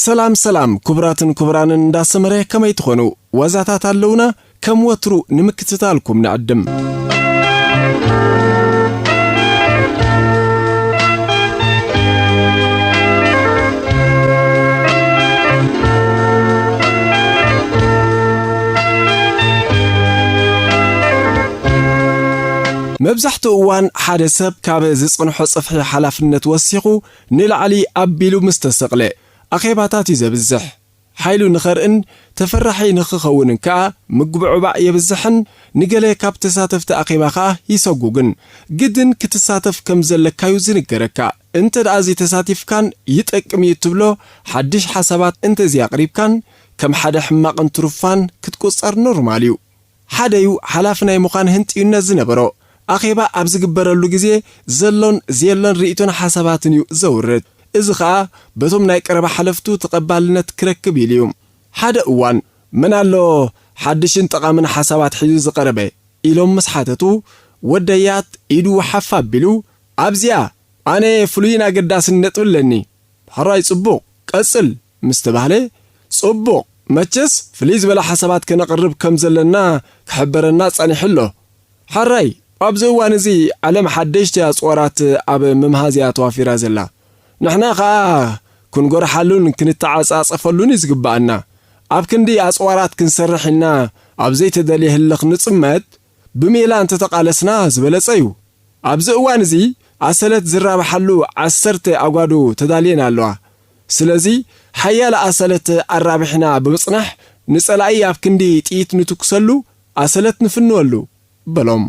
ሰላም ሰላም ክቡራትን ክቡራንን እንዳሰመረ ከመይ ትኾኑ? ዋዛታት ኣለውና፣ ከም ወትሩ ንምክትታልኩም ንዕድም። መብዛሕትኡ እዋን ሓደ ሰብ ካብ ዝጽንሖ ጽፍሒ ሓላፍነት ወሲኹ ንላዕሊ ኣቢሉ ምስ ተሰቕለ፣ ኣኼባታት እዩ ዘብዝሕ። ሓይሉ ንኸርእን ተፈራሒ ንኽኸውንን ከኣ ምግብዕባዕ የብዝሕን፣ ንገለ ካብ ተሳተፍቲ ኣኼባ ከኣ ይሰጉግን። ግድን ክትሳተፍ ከም ዘለካዩ ዝንገረካ። እንተ ደኣ ዘይተሳቲፍካን ይጠቅም እዩ እትብሎ ሓድሽ ሓሳባት እንተ ዘይኣቕሪብካን፣ ከም ሓደ ሕማቕን ትሩፋን ክትቁጸር ኖርማል እዩ። ሓደዩ ሓላፊ ናይ ምዃን ህንጥዩነት ዝነበሮ፣ ኣኼባ ኣብ ዝግበረሉ ግዜ ዘሎን ዘየሎን ርእይቶን ሓሳባትን እዩ ዘውርድ። እዚ ኸኣ በቶም ናይ ቀረባ ሓለፍቱ ተቐባልነት ክረክብ ኢሉ እዩ። ሓደ እዋን፣ "መን ኣሎ ሓድሽን ጠቓምን ሓሳባት ሒዙ ዝቐረበ?" ኢሎም ምስ ሓተቱ፣ ወደያት ኢዱ ሓፍ ኣቢሉ፣ "ኣብዚኣ ኣነ ፍሉይን ኣገዳስን ነጥቢ ኣለኒ። ሕራይ ጽቡቕ፣ ቀጽል" ምስ ተባህለ፣ "ጽቡቕ፣ መቸስ ፍልይ ዝበለ ሓሳባት ከነቕርብ ከም ዘለና ክሕበረና ጸኒሑ ኣሎ። ሕራይ፣ ኣብዚ እዋን እዚ ዓለም ሓደሽቲ ኣጽዋራት ኣብ ምምሃዝ እያ ተዋፊራ ዘላ። ንሕና ኸኣ ክንጎርሓሉን ክንተዓጻጸፈሉን እዩ ዝግብኣና። ኣብ ክንዲ ኣጽዋራት ክንሰርሕ ኢልና ኣብ ዘይተደልየ ህልኽ ንጽመት፣ ብሜላ እንተተቓለስና ዝበለጸ እዩ። ኣብዚ እዋን እዚ ኣሰለት ዝራብሓሉ ዓሰርተ ኣጓዱ ተዳልየን ኣለዋ። ስለዚ ሓያለ ኣሰለት ኣራቢሕና ብምጽናሕ ንጸላኢ ኣብ ክንዲ ጥይት ንትኩሰሉ ኣሰለት ንፍንወሉ" በሎም።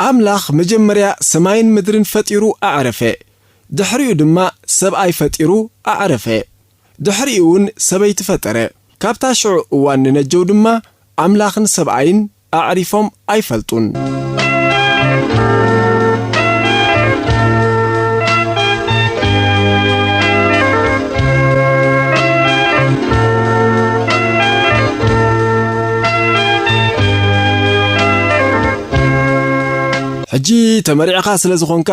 ኣምላኽ መጀመርያ ሰማይን ምድርን ፈጢሩ ኣዕረፈ። ድሕሪኡ ድማ ሰብኣይ ፈጢሩ ኣዕረፈ። ድሕሪኡ እውን ሰበይቲ ፈጠረ። ካብታ ሽዑ እዋን ንነጀው ድማ ኣምላኽን ሰብኣይን ኣዕሪፎም ኣይፈልጡን። ሕጂ ተመሪዕኻ ስለ ዝኾንካ፣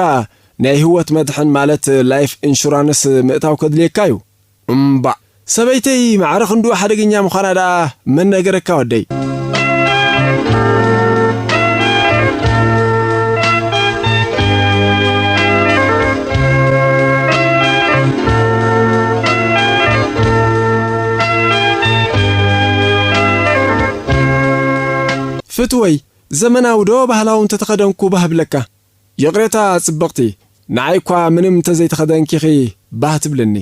ናይ ህይወት መድሕን ማለት ላይፍ ኢንሹራንስ ምእታው ከድልየካ እዩ። እምባእ፣ ሰበይተይ ማዕረ ክንድኡ ሓደገኛ ምዃና ደኣ መን ነገረካ ወደይ? ፍትወይ፣ ዘመናዊ ዶ ባህላዊ እንተተኸደንኩ ባህ ብለካ? ይቕሬታ ጽብቕቲ፣ ንዓይ እኳ ምንም እንተዘይተኸደንኪኺ ባህ ትብልኒ።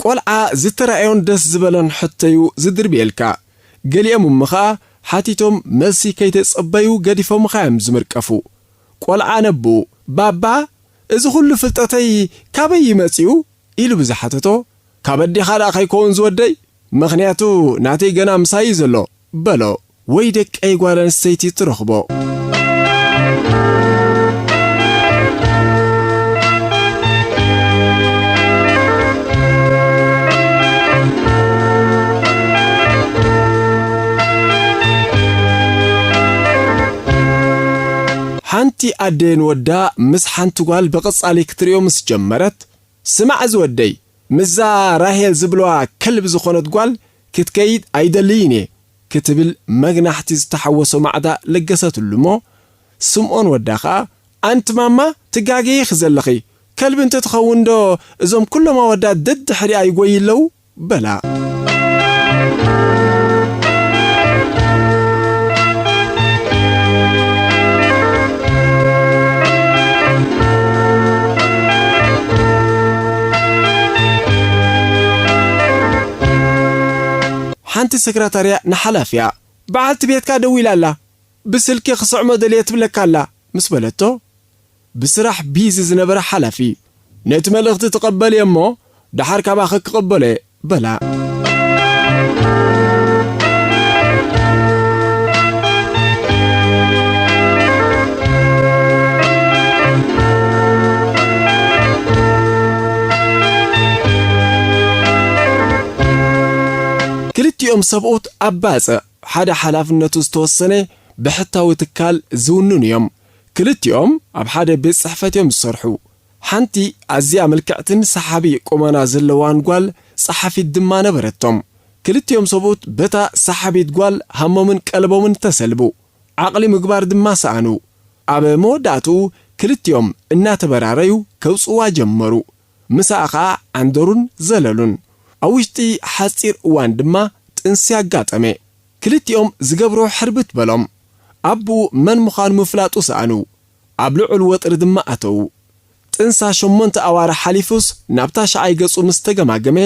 ቆልዓ ዝተራእዮን ደስ ዝበሎን ሕቶዩ ዝድርብየልካ። ገሊኦም እሞ ኸኣ ሓቲቶም መልሲ ከይተጸበዩ ገዲፎምኻ እዮም ዝምርቀፉ። ቆልዓ ነቦኡ፣ "ባባ፣ እዚ ኹሉ ፍልጠተይ ካበይ እዩ መጺኡ?" ኢሉ ብዝሓተቶ፣ "ካብ ኣዴኻ ደኣ ከይከውን ዝወደይ፣ ምኽንያቱ ናተይ ገና ምሳይ እዩ ዘሎ" በሎ። ወይ ደቀይ ጓል ኣንስተይቲ ትረኽቦ። ሓንቲ ኣደ ንወዳ ምስ ሓንቲ ጓል ብቐጻሊ ክትርእዮ ምስ ጀመረት፣ "ስማዕ ዝወደይ፣ ምስዛ ራሄል ዝብልዋ ከልቢ ዝኾነት ጓል ክትከይድ ኣይደልይን እየ" ክትብል መግናሕቲ ዝተሓወሶ ማዕዳ ለገሰትሉ እሞ፣ ስምኦን ወዳ ኸኣ፣ "ኣንቲ ማማ፣ ትጋገዪ ዘለኺ፣ ከልቢ እንተትኸውን ዶ እዞም ኩሎም ኣወዳት ደድሕሪኣ ይጎዩ ኣለዉ?" በላ። ሓንቲ ሰክራታርያ ንሓላፍያ፣ "በዓልቲ ቤትካ ደዊላ ኣላ፣ ብስልኪ ክስዕሞ ደልየ" ትብለካ ኣላ ምስ በለቶ፣ ብስራሕ ቢዚ ዝነበረ ሓላፊ፣ "ነቲ መልእኽቲ ተቐበልዮ እሞ ደሓር ካባኺ ክቕበሎ እየ በላ። ክልቲኦም ሰብኡት ኣብ ባጽዕ ሓደ ሓላፍነቱ ዝተወሰነ ብሕታዊ ትካል ዝውንኑ እዮም። ክልቲኦም ኣብ ሓደ ቤት ጽሕፈት እዮም ዝሰርሑ። ሓንቲ ኣዝያ ምልክዕትን ሰሓቢ ቁመና ዘለዋን ጓል ጸሓፊት ድማ ነበረቶም። ክልቲኦም ሰብኡት በታ ሰሓቢት ጓል ሃሞምን ቀልቦምን ተሰልቡ። ዓቕሊ ምግባር ድማ ሰኣኑ። ኣብ መወዳእትኡ ክልቲኦም እናተበራረዩ ከውጽዋ ጀመሩ። ምሳኣ ኸኣ ዓንደሩን ዘለሉን። ኣብ ውሽጢ ሓጺር እዋን ድማ ጥንሲ ኣጋጠመ። ክልቲኦም ዝገብሮ ሕርብት በሎም። ኣቦኡ መን ምዃኑ ምፍላጡ ሰኣኑ። ኣብ ልዑል ወጥሪ ድማ ኣተዉ። ጥንሳ ሸሞንተ ኣዋርሕ ሓሊፉስ ናብ ታሽዓይ ገጹ ምስ ተገማገመ፣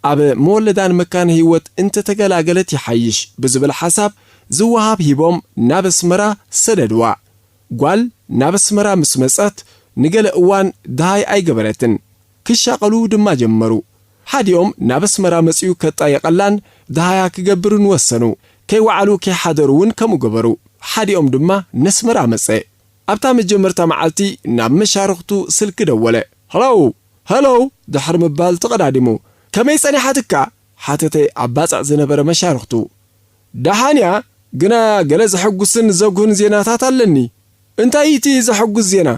ኣብ መወለዳን መካነ ህይወት እንተተገላገለት ይሓይሽ ብዝብል ሓሳብ ዝወሃብ ሂቦም ናብ ኣስመራ ሰደድዋ። ጓል ናብ ኣስመራ ምስ መጸት ንገለ እዋን ደሃይ ኣይገበረትን። ክሻቐሉ ድማ ጀመሩ። ሓዲኦም ናብ ኣስመራ መጺኡ ከጣየቐላን ደሃያ ክገብርን ወሰኑ። ከይወዓሉ ከይሓደሩ እውን ከምኡ ገበሩ። ሓዲኦም ድማ ነስመራ መጸ። ኣብታ መጀመርታ መዓልቲ ናብ መሻርኽቱ ስልኪ ደወለ። "ሃለው፣ ሃለው" ድሕሪ ምባል ተቐዳዲሙ። "ከመይ ጸኒሓትካ?" ሓተተ ኣብ ባጽዕ ዝነበረ መሻርኽቱ። "ደሓን እያ፣ ግና ገለ ዘሐጉስን ዘጉህን ዜናታት ኣለኒ።" "እንታይ እዩ እቲ ዘሐጉስ ዜና?"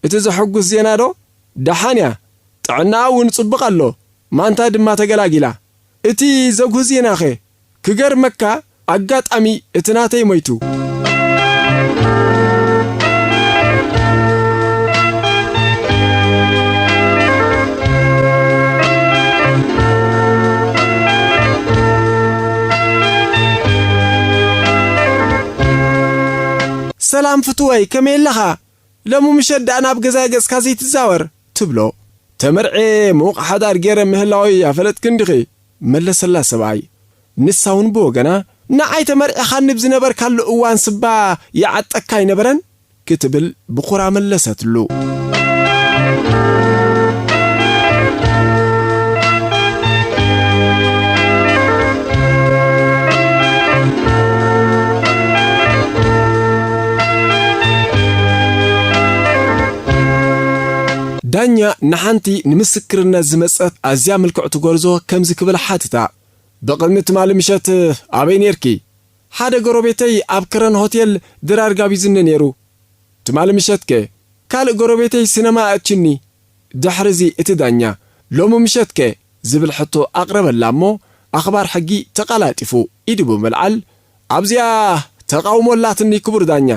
"እቲ ዘሐጉስ ዜና ዶ? ደሓን እያ፣ ጥዕናኣ እውን ጽቡቕ ኣሎ፣ ማንታ ድማ ተገላጊላ። እቲ ዘጉህ ዜናኸ?" "ክገርመካ፣ ኣጋጣሚ እቲ ናተይ ሞይቱ።" "ሰላም ፍቱወይ፣ ከመይ ኣለኻ? ሎሚ ምሸት ደኣ ናብ ገዛይ ገጽካ ዘይትዛወር?" ትብሎ። "ተመርዕየ ምዉቕ ሓዳር ገይረ ምህላወይ ኣፈለጥክን ዲኺ?" መለሰላ ሰብኣይ። ንሳ እውን ብወገና፣ "ንዓይ ተመርዒኻኒ ብዝነበርካሉ እዋን ስባ ይዓጠካ ኣይነበረን?" ክትብል ብኹራ መለሰትሉ። ዳኛ ንሓንቲ ንምስክርነት ዝመጸት ኣዝያ ምልክዕቲ ጎርዞ ከምዚ ክብል ሓትታ፣ "ብቕድሚ ትማሊ ምሸት ኣበይ ኔርኪ?" "ሓደ ጎረቤተይ ኣብ ከረን ሆቴል ድራር ጋቢዙኒ ኔሩ።" "ትማሊ ምሸትከ?" "ካልእ ጎረቤተይ ሲነማ ኣእትዩኒ።" ድሕርዚ እቲ ዳኛ፣ "ሎሚ ምሸትከ?" ዝብል ሕቶ ኣቕረበላ እሞ፣ ኣኽባር ሕጊ ተቐላጢፉ ኢዱ ብምልዓል፣ "ኣብዚኣ ተቓውሞ ኣላትኒ ክቡር ዳኛ"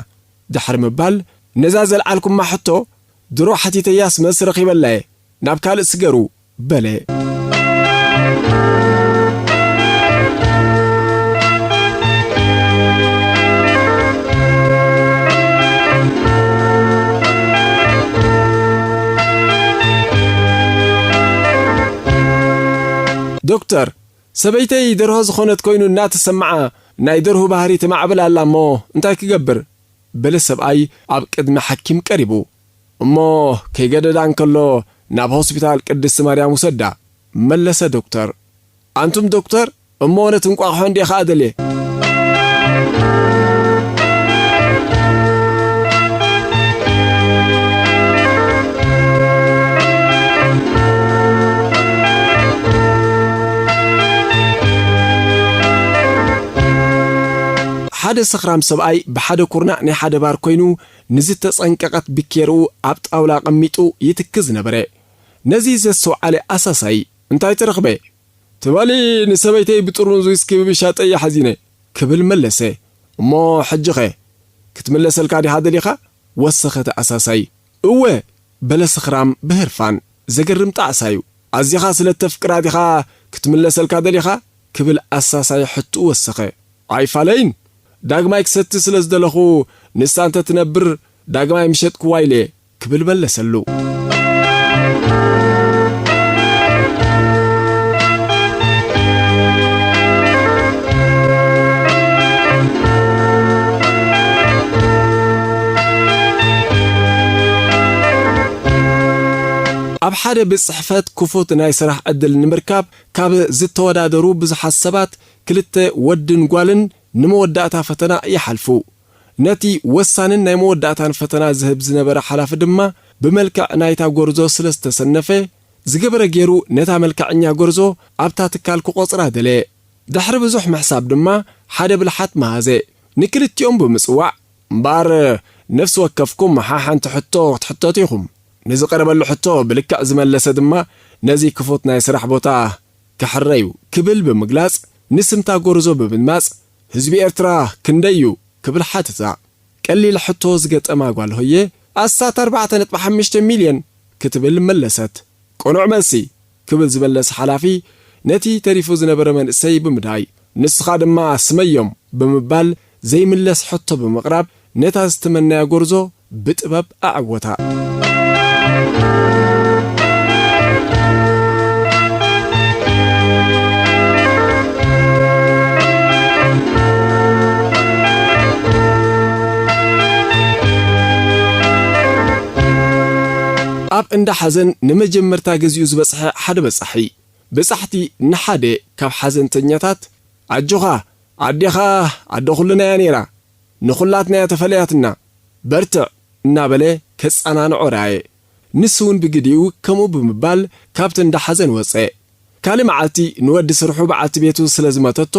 ድሕሪ ምባል፣ "ነዛ ዘልዓልኩማ ሕቶ ድሮ ሓቲተያስ መልሲ ረኺበላ'የ፣ ናብ ካልእ ስገሩ" በለ። ዶክተር፣ ሰበይተይ ደርሆ ዝኾነት ኮይኑ እናተሰምዓ ናይ ደርሁ ባህሪ ተማዕብል ኣላ እሞ እንታይ ክገብር? በለ ሰብኣይ ኣብ ቅድሚ ሓኪም ቀሪቡ። እሞ ከይገደዳ እንከሎ ናብ ሆስፒታል ቅድስቲ ማርያም ውሰዳ፣ መለሰ ዶክተር። ኣንቱም ዶክተር፣ እሞ ነቲ እንቋቑሖ እንድየ ኸኣ ደልየ። ሓደ ሰኽራም ሰብኣይ ብሓደ ኩርናዕ ናይ ሓደ ባር ኮይኑ ንዝተጸንቀቐት ብኬርኡ ኣብ ጣውላ ኣቐሚጡ ይትክዝ ነበረ። ነዚ ዘስተውዓለ ኣሳሳይ፣ "እንታይ ተረኽበ?" "ትማሊ ንሰበይተይ ብጥርሙዝ ዊስኪ ብብሻጠይ እየ ሓዚነ" ክብል መለሰ። "እሞ ሕጂኸ ክትምለሰልካ ዲኻ ደሊኻ?" ወሰኸ እቲ ኣሳሳይ። "እወ" በለ ሰኽራም ብህርፋን። "ዘገርም ጣዕሳ እዩ። ኣዚኻ ስለ እተፍቅራ ዲኻ ክትምለሰልካ ደሊኻ?" ክብል ኣሳሳይ ሕትኡ ወሰኸ። "ኣይፋለይን፣ ዳግማይ ክሰቲ ስለ ዝደለኹ፣ ንሳ እንተ ትነብር ዳግማይ ምሸጥክዋ ኢለ" ክብል መለሰሉ። ኣብ ሓደ ቤት ጽሕፈት ክፉት ናይ ስራሕ ዕድል ንምርካብ ካብ ዝተወዳደሩ ብዙሓት ሰባት ክልተ ወድን ጓልን ንመወዳእታ ፈተና ይሓልፉ። ነቲ ወሳንን ናይ መወዳእታን ፈተና ዝህብ ዝነበረ ሓላፊ ድማ ብመልክዕ ናይታ ጎርዞ ስለ ዝተሰነፈ፣ ዝገበረ ገይሩ ነታ መልክዐኛ ጎርዞ ኣብታ ትካል ክቖጽራ ደለየ። ድሕሪ ብዙሕ ምሕሳብ ድማ ሓደ ብልሓት መሃዘ። ንክልቲኦም ብምጽዋዕ፣ "እምበኣር ነፍሲ ወከፍኩም ሓሓንቲ ሕቶ ክትሕተቱ ኢኹም። ንዝቐረበሉ ሕቶ ብልክዕ ዝመለሰ ድማ ነዚ ክፉት ናይ ስራሕ ቦታ ክሕረዩ" ክብል ብምግላጽ፣ ንስምታ ጎርዞ ብምድማጽ፣ "ህዝቢ ኤርትራ ክንደይ እዩ?" ክብል ሓተታ። ቀሊል ሕቶ ዝገጠማ ጓል ሆየ፣ "ኣስታት ኣርባዕተ ነጥቢ ሓሙሽተ ሚልዮን" ክትብል መለሰት። "ቅኑዕ መልሲ" ክብል ዝመለሰ ሓላፊ፣ ነቲ ተሪፉ ዝነበረ መንእሰይ ብምድሃይ፣ "ንስኻ ድማ ስመዮም" ብምባል ዘይምለስ ሕቶ ብምቕራብ፣ ነታ ዝተመነያ ጎርዞ ብጥበብ ኣዐወታ። ኣብ እንዳ ሓዘን ንመጀመርታ ግዜኡ ዝበጽሐ ሓደ በጻሒ፣ በጻሕቲ ንሓደ ካብ ሓዘንተኛታት፣ "ኣጆኻ፣ ኣዴኻ ኣደ ኩልና እያ ነይራ፣ ንኹላትና እያ ተፈለያትና፣ በርትዕ" እናበለ ከጸናንዖ ረኣየ። ንሱ እውን ብግዲኡ ከምኡ ብምባል ካብቲ እንዳ ሓዘን ወጸ። ካልእ መዓልቲ ንወዲ ስርሑ በዓልቲ ቤቱ ስለ ዝመተቶ፣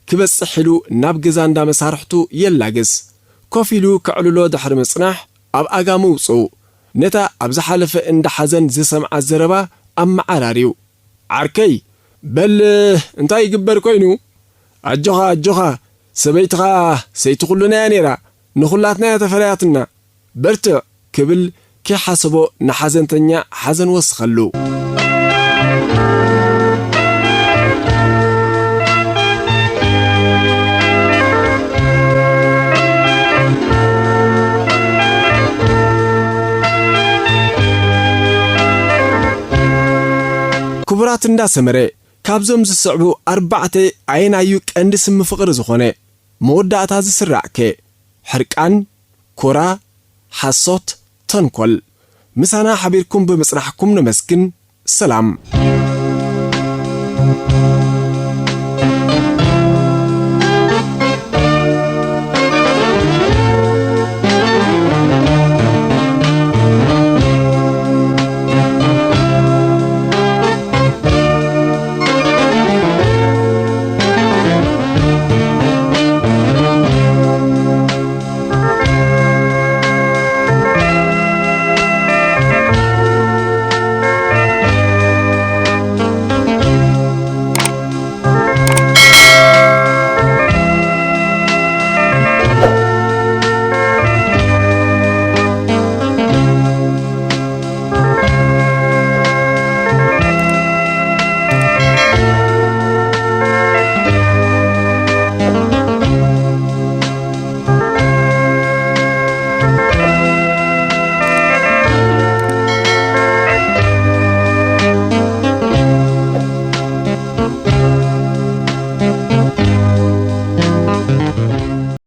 ክበጽሕ ኢሉ ናብ ገዛ እንዳ መሳርሕቱ የላግስ። ኮፍ ኢሉ ከዕልሎ ድሕሪ ምጽናሕ፣ ኣብ ኣጋ ምውጽኡ፣ ነታ ኣብ ዝሓለፈ እንዳ ሓዘን ዝሰምዓ ዘረባ ኣመዓራርዩ፣ "ዓርከይ፣ በል እንታይ ይግበር ኮይኑ? ኣጆኻ፣ ኣጆኻ፣ ሰበይትኻ ሰይቲ ኩሉና እያ ነይራ፣ ንኹላትና እያ ተፈለያትና። በርትዕ" ክብል ከይሓሰቦ ንሓዘንተኛ ሓዘን ወስኸሉ። ክቡራት እንዳ ሰመረ፣ ካብዞም ዝስዕቡ ኣርባዕተ ኣየናዩ ቀንዲ ስሚ ፍቕሪ ዝኾነ መወዳእታ ዝስራዕከ? ሕርቃን፣ ኮራ፣ ሓሶት፣ ተንኮል። ምሳና ሓቢርኩም ብምጽናሕኩም ነመስግን። ሰላም።